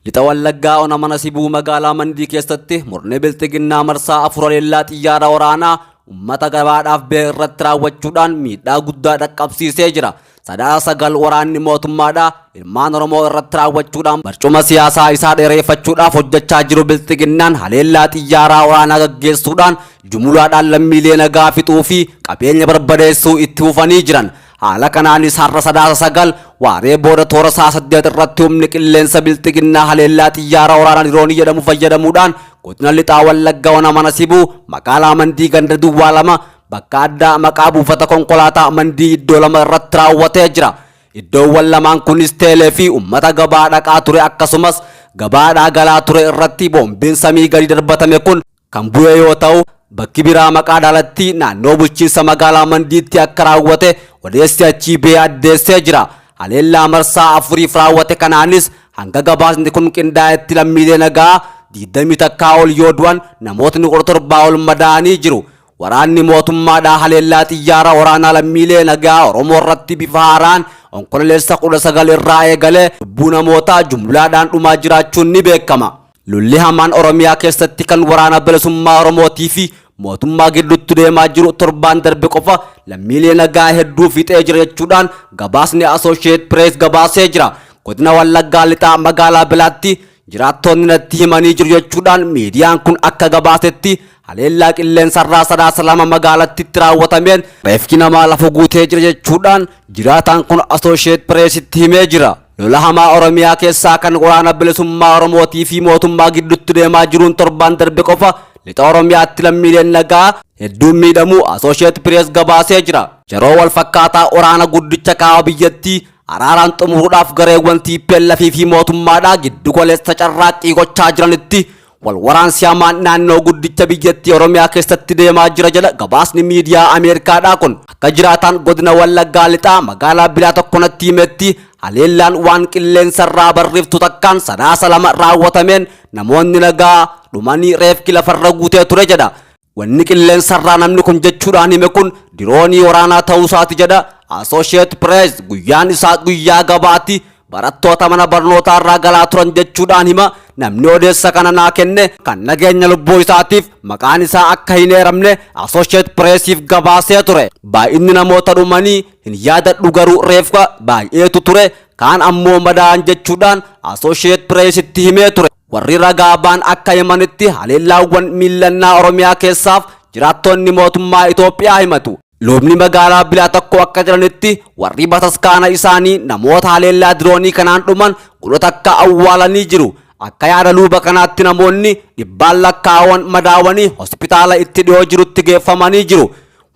Lixa Wallaggaa ona Mana Sibuu magaalaa Mandii keessatti murni bilxiginnaa marsaa 4 haleellaa xiyyaara waraanaa uummata gabaadhaaf ba'e irratti raawwachuudhaan miidhaa guddaa dhaqqabsiisee jira. Sadaasa 9 waraanni mootummaadhaa ilmaan Oromoo irratti raawwachuudhaan barcuma siyaasaa isaa dheereeffachuudhaaf hojjechaa jiru bilxiginnaan haleellaa xiyyaaraa waraanaa gaggeessuudhaan jumulaadhaan lammiilee nagaa fixuu fi qabeenya barbadeessuu itti fufanii jiran. Haala kanaanis har'a Sadaasa 9 waaree booda toora sa'a 8 irratti humni qilleensa bilxiginnaa haleellaa xiyyaara waraanaa diroonii jedhamu fayyadamuudhaan godina Lixaa Wallaggaa ona Mana Sibuu magaalaa Mandii ganda duwwaa 2 bakka addaa maqaa buufata konkolaataa Mandii iddoo 2 irratti raawwatee jira. Iddoowwan lamaan kunis teelee fi uummata gabaa dhaqaa ture akkasumas gabaadhaa galaa ture irratti boombiin samii gadi darbatame kun kan bu'e yoo ta'u, bakki biraa maqaa Daalattii naannoo bulchiinsa magaalaa Mandiitti akka raawwate odeessi achii ba'e addeessee jira. Haleellaa marsaa afuriif raawwate kanaanis hanga gabaasni kun qindaa'etti lammiilee nagaa 21 ol yoo du'an namootni 17 ol madaa'anii jiru. Waraanni mootummaadhaa haleellaa xiyyaara waraanaa lammiilee nagaa Oromoo irratti bifa haaraan Onkololeessa 19 irraa eegalee lubbuu namootaa jumlaadhaan dhumaa jiraachuun ni beekama. Lolli hamaan Oromiyaa keessatti kan waraana bilisummaa Oromootii fi mootummaa gidduutti deemaa jiru torbaan darbe qofa lammiilee nagaa hedduu fixee jira jechuudhaan gabaasni Associate Press gabaasee jira. Godina Wallaggaa Lixaa magaalaa Bilaatti jiraattonni natti himanii jiru jechuudhaan miidiyaan kun akka gabaasetti haleellaa qilleensarraa Sadaasa 2 magaalattitti raawwatameen reefki namaa lafa guutee jira jechuudhaan jiraataan kun Associate Pressitti himee jira. Lola hamaa Oromiyaa keessaa kan waraana bilisummaa Oromootii fi mootummaa gidduutti deemaa jiruun torbaan darbe qofa lixa Oromiyaatti lammiileen nagaa hedduun miidhamuu Associate Press gabaasee jira. Yeroo wal fakkaataa waraana guddicha kaaba biyyattii araaraan xumuruudhaaf gareewwan TPLF fi mootummaadhaa giddu galeessa carraaqqii gochaa jiranitti wal waraansi hamaan naannoo guddicha biyyattii Oromiyaa keessatti deemaa jira jedha gabaasni miidiyaa Ameerikaadhaa kun. Akka jiraataan godina Wallaggaa Lixaa magaalaa Bilaa tokko natti himetti haleellaan waan qilleensarraa barriftu takkaan Sadaasa 2 raawwatameen namoonni nagaa dhumanii reefki lafarra guutee ture jedha. Wanni qilleensarraa namni kun jechuudhaan hime kun diroonii waraanaa ta'uusaati jedha Associate Press. Guyyaan isaa guyyaa gabaati barattoota mana barnootaa irraa galaa turan jechuudhaan hima namni odeessa kana naa kenne kan nageenya lubbuu isaatiif maqaan isaa akka hin eeramne Associate Pressiif gabaasee ture. Baay'inni namoota dhumanii hin yaadadhu garuu reeffa baay'eetu ture kaan ammoo madaa'an jechuudhaan Associate Pressitti himee ture. Warri ragaa ba'an akka himanitti haleellaawwan miillannaa Oromiyaa keessaaf jiraattonni mootummaa Itoophiyaa himatu. Lubni magaalaa Bilaa tokko akka jedhanitti warri bataskaana isaanii namoota haleellaa diroonii kanaan dhuman 11 awwaalanii jiru. Akka yaada luba kanaatti namoonni dhibbaan lakkaa'aman madaawanii hospitaala itti dhiyoo jirutti geeffamanii jiru.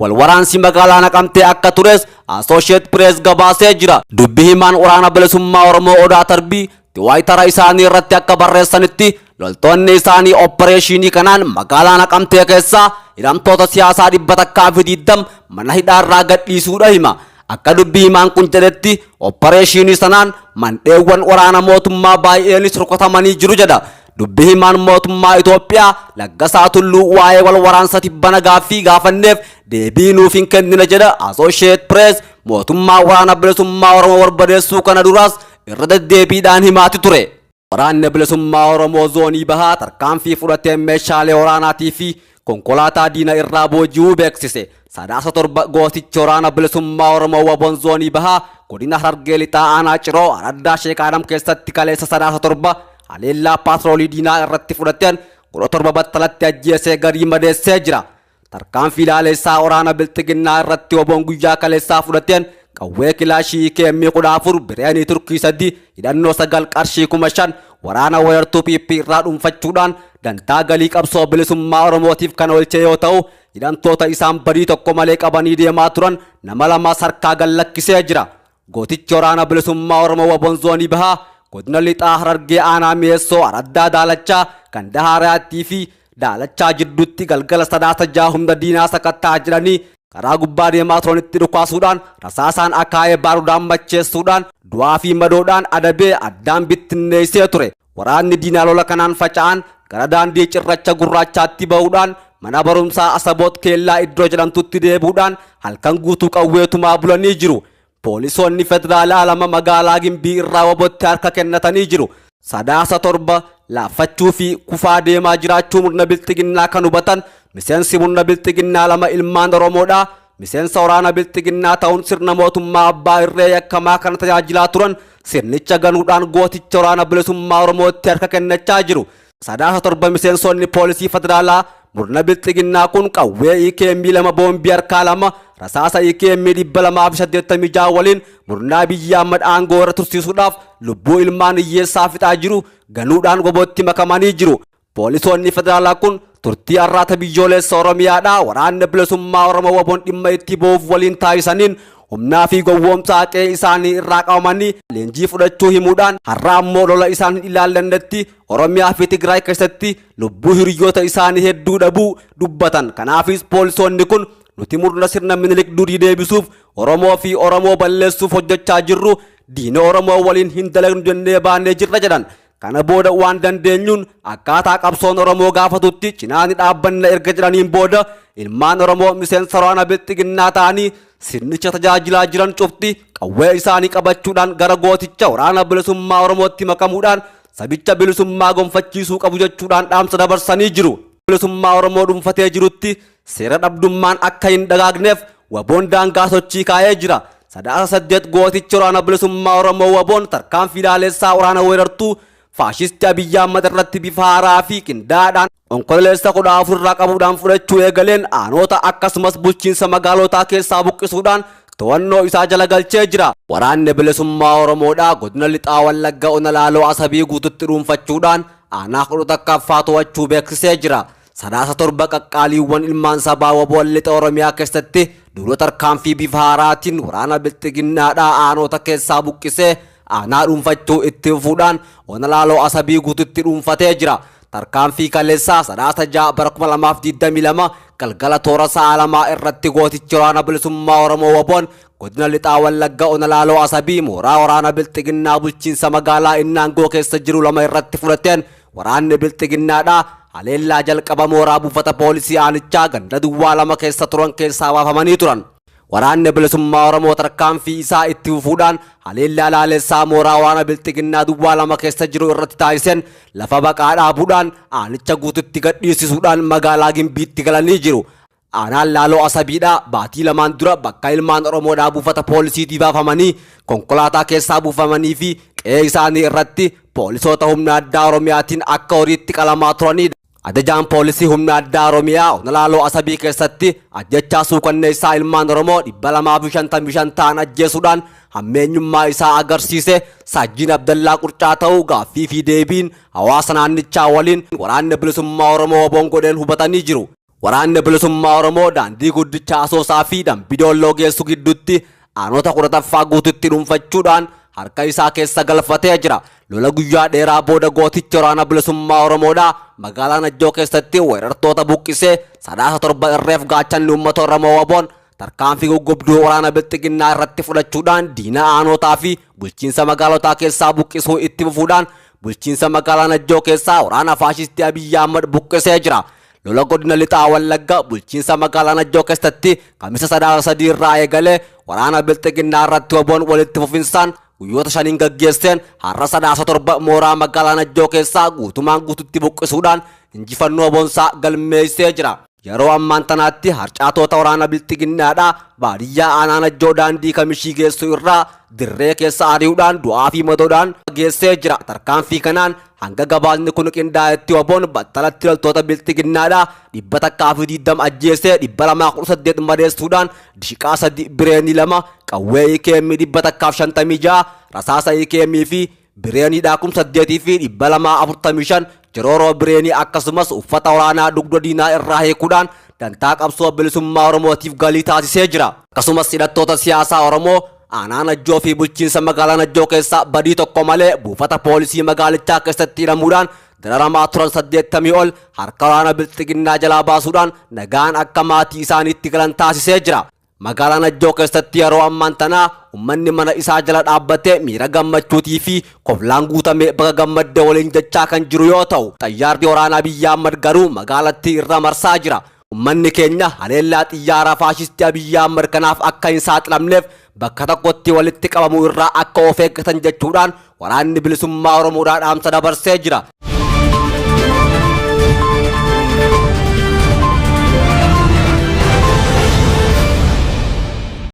Wal waraansi magaalaa Naqamtee akka tures Associate Press gabaasee jira. Dubbi himaan waraana bilisummaa Oromoo Odaa Tarbii Tiwaayitara isaanii irratti akka barreessanitti loltoonni isaanii oppareeshinii kanaan magaalaa Naqamtee keessaa hidhamtoota siyaasaa 120 mana hidhaarraa gadhiisuudha hima. Akka dubbi himaan kun jedhetti oppareeshinii sanaan mandheewwan waraana mootummaa baay'eenis rukutamanii jiru jedha. Dubbi himaan mootummaa Itoophiyaa Laggasaa Tulluu waa'ee wal waraansa tibbana gaaffii gaafanneef deebii nuuf hin kennine jedha Associate Press. Mootummaa waraana bilisummaa Oromoo barbadeessuu kana duraas irra deddeebiidhaan himaati ture. Waraanni bilisummaa Oromoo zoonii bahaa tarkaanfii fudhateen meeshaalee waraanaatii fi konkolaataa diina irraa booji'uu beeksise. Sadaasa 7 gootichi waraana bilisummaa Oromoo Waboon zoonii bahaa godina Harargee Lixaa aanaa Ciroo araddaa Sheek Aadam keessatti kaleessa Sadaasa 7 haleellaa paatroolii diinaa irratti fudhateen 17 battalatti ajjeesee garii madeessee jira. Tarkaanfii laaleessaa waraana bilxiginnaa irratti Waboon guyyaa kaleessaa fudhateen qawwee kilaashii KM 14 bireenii Turkii 3 hidhannoo 9 qarshii 5000 waraana weerartuu PP irraa dhuunfachuudhaan dantaa galii qabsoo bilisummaa Oromootiif kan oolche yoo ta'u hidhamtoota isaan badii tokko malee qabanii deemaa turan nama lamas harkaa gad lakkisee jira. Gootichi waraana bilisummaa Oromoo Waboon zoonii bahaa godina lixaa Harargee aanaa Mi'eessoo araddaa Daalachaa ganda Haarayaattii fi Daalachaa jidduutti galgala Sadaasa 6 humna diinaa sakattaa jedhanii karaa gubbaa deemaa turanitti dhukaasuudhaan rasaasaan akaayee baarudaan macheessuudhaan du'aa fi madoodhaan adabee addaan bittinneessee ture. Waraanni diinaa lola kanaan faca'an gara daandii cirracha gurraachaatti ba'uudhaan mana barumsaa Asaboot Keellaa iddoo jedhamtutti deebi'uudhaan halkan guutuu qawwee tumaa bulanii jiru. Poolisoonni federaalaa lama magaalaa Gimbii irraa WBOtti harka kennatanii jiru. Sadaasa 7 laaffachuu fi kufaa deemaa jiraachuu murna bilxiginnaa kan hubatan miseensi murna bilxiginnaa 2 ilmaan Oromoodhaa miseensa waraana bilxiginnaa ta'uun sirna mootummaa abbaa irree yakkamaa kana tajaajilaa turan sirnicha ganuudhaan gooticha waraana bilisummaa Oromootti harka kennachaa jiru. Sadaasa 7 miseensonni poolisii federaalaa murna bilxiginnaa kun qawwee IKM 2 boombii harkaa 2 rasaasa IKM 286 waliin murna Abiyyi Ahmad aangoo irra tursiisuudhaaf lubbuu ilmaan hiyyeessaa fixaa jiru ganuudhaan wabootti makamanii jiru. Poolisoonni federaalaa kun turtii arraata biyyoolessa Oromiyaadhaa waraanni bilisummaa Oromoo waboon dhimma itti ba'uuf waliin taasisaniin humnaa fi gowwoomsaa qe'ee isaanii irraa qabamanii leenjii fudhachuu himuudhaan har'a ammoo lola isaan hin ilaallannetti Oromiyaa fi Tigraay keessatti lubbuu hiriyoota isaanii hedduu dhabuu dubbatan. Kanaafis poolisoonni kun nuti murna sirna Minilik durii deebisuuf Oromoo fi Oromoo balleessuuf hojjechaa jirru diina Oromoo waliin hin dalagnu jennee baanee jirra jedhan. Kana booda waan dandeenyuun akkaataa qabsoon Oromoo gaafatutti cinaa ni dhaabbanna erga jedhaniin booda ilmaan Oromoo miseensa waraana bilxiginnaa ta'anii sirnicha tajaajilaa jiran cufti qawwee isaanii qabachuudhaan gara gooticha waraana bilisummaa Oromootti makamuudhaan sabicha bilisummaa gonfachiisuu qabu jechuudhaan dhaamsa dabarsanii jiru. Bilisummaa Oromoo dhuunfatee jirutti seera dhabdummaan akka hin dagaagneef waboon daangaa sochii kaa'ee jira. Sadaasa 8 gootichi waraana bilisummaa Oromoo waboon tarkaanfii laalessaa waraana weerartuu faashisti Abiyyi Ahmad irratti bifa haaraa fi qindaa'aadhaan onkololeessa 14 irraa qabuudhaan fudhachuu eegaleen aanoota akkasumas bulchiinsa magaalotaa keessaa buqqisuudhaan to'annoo isaa jala galchee jira. Waraanni bilisummaa Oromoodhaa godina Lixaa Wallagga Ona Laaloo Asabii guututti dhuunfachuudhaan aanaa 11ffaa to'achuu beeksisee jira. Sadaasa 7 qaqqaaliiwwan ilmaan sabaa waboon lixa Oromiyaa keessatti duula tarkaanfii bifa haaraatiin waraana bilxiginnaadhaa aanoota keessaa buqqisee aanaa dhuunfachuu itti fufuudhaan Ona Laaloo Asabii guututti dhuunfatee jira. Tarkaanfii kaleessaa Sadaasa 6 bara 2022 galgala toora sa'a 2 irratti gootichi waraana bilisummaa Oromoo waboon godina Lixaa Wallagga Ona Laaloo Asabii mooraa waraana bilxiginnaa bulchiinsa magaalaa Innaangoo keessa jiru 2 irratti fudhateen waraanni bilxiginnaadhaa haleellaa jalqaba mooraa buufata poolisii aanichaa ganda duwwaa 2 keessa turan keessaa baafamanii turan. Waraanni bilisummaa Oromoo tarkaanfii isaa itti fufuudhaan haleellaa laalessaa mooraa waraana bilxiginnaa duwwaa 2 keessa jiru irratti taasiseen lafa baqaa dhaabuudhaan aanicha guututti gadhiisisuudhaan magaalaa Gimbiitti galanii jiru. Aanaan Laaloo Asabiidhaa baatii 2 dura bakka ilmaan Oromoodhaa buufata poolisiitii baafamanii konkolaataa keessaa buufamanii fi qe'ee isaanii irratti poolisoota humna addaa Oromiyaatiin akka horiitti qalamaa turanidha. Ajajaan poolisii humna addaa Oromiyaa Ona Laaloo Asabii keessatti ajjechaa suukanneessaa ilmaan Oromoo 255 ta'an ajjeesuudhaan hammeenyummaa isaa agarsiise Saajjiin Abdallaa Qurcaa ta'uu gaaffii fi deebiin hawaasa naannichaa waliin waraanni bilisummaa Oromoo waboon godheen hubatanii jiru. Waraanni bilisummaa Oromoo daandii guddicha Asoosaa fi Dambidoolloo geessu gidduutti aanota 10ffaa guututti dhuunfachuudhaan harka isaa keessa galfatee jira. Lola guyyaa dheeraa booda gootichi waraana bilisummaa Oromoodhaa magaalaa Najjoo keessatti weerartoota buqqisee Sadaasa 7 irreef gaachanni uummata Oromoo waboon tarkaanfii guggubduu waraana bilxiginnaa irratti fudhachuudhaan diina aanotaa fi bulchiinsa magaalotaa keessaa buqqisuu itti fufuudhaan bulchiinsa magaalaa Najjoo keessaa waraana faashistii Abiyyi Ahmad buqqisee jira. Lola godina Lixaa Wallagga bulchiinsa magaalaa Najjoo keessatti kamisa Sadaasa 3 irraa eegalee waraana bilxiginnaa irratti waboon walitti fufinsaan guyyoota 5 gaggeesseen har'a Sadaasa 7 mooraa magaalaa Najjoo keessaa guutumaan guututti buqqisuudhaan injifannoo boonsaa galmeessee jira. Yeroo ammaan tanaatti harcaatota waraana bilxiginnaadhaa baadiyyaa aanaa Najjoo daandii kamishii geessu irraa dirree keessa ari'uudhaan du'aa fi madoodhaan geessee jira. Tarkaanfii kanaan hanga gabaasni kun qindaa'etti waboon battalatti loltoota bilxiginnaadhaa 120 ajjeesee 218 madeessuudhaan dishiqaa 3 bireenii 2 qawwee IKM 156 rasaasa IKM fi bireenii 8245 jirooroo bireenii akkasumas uffata waraanaa dugda diinaa irraa hiikuudhaan dantaa qabsoo bilisummaa Oromootiif galii taasisee jira. Akkasumas hidhattoota siyaasaa Oromoo aanaa Najjoo fi bulchiinsa magaalaa Najjoo keessaa badii tokko malee buufata poolisii magaalichaa keessatti hidhamuudhaan dararamaa turan 80 ol harka waraana bilxiginnaa jalaa baasuudhaan nagaan akka maatii isaaniitti galan taasisee jira. Magaalaa Najjoo keessatti yeroo ammaan tanaa uummanni mana isaa jala dhaabbatee miira gammachuutii fi koflaan guutamee baga gammadde waliin jechaa kan jiru yoo ta'u, xayyaarri waraanaa Abiyyi Ahmad garuu magaalattii irra marsaa jira. Ummanni keenya haleellaa xiyyaaraa faashistii Abiyyi Ahmad kanaaf akka hin saaxilamneef bakka tokkotti walitti qabamuu irraa akka of eeggatan jechuudhaan Waraanni Bilisummaa Oromoodhaa dhaamsa dabarsee jira.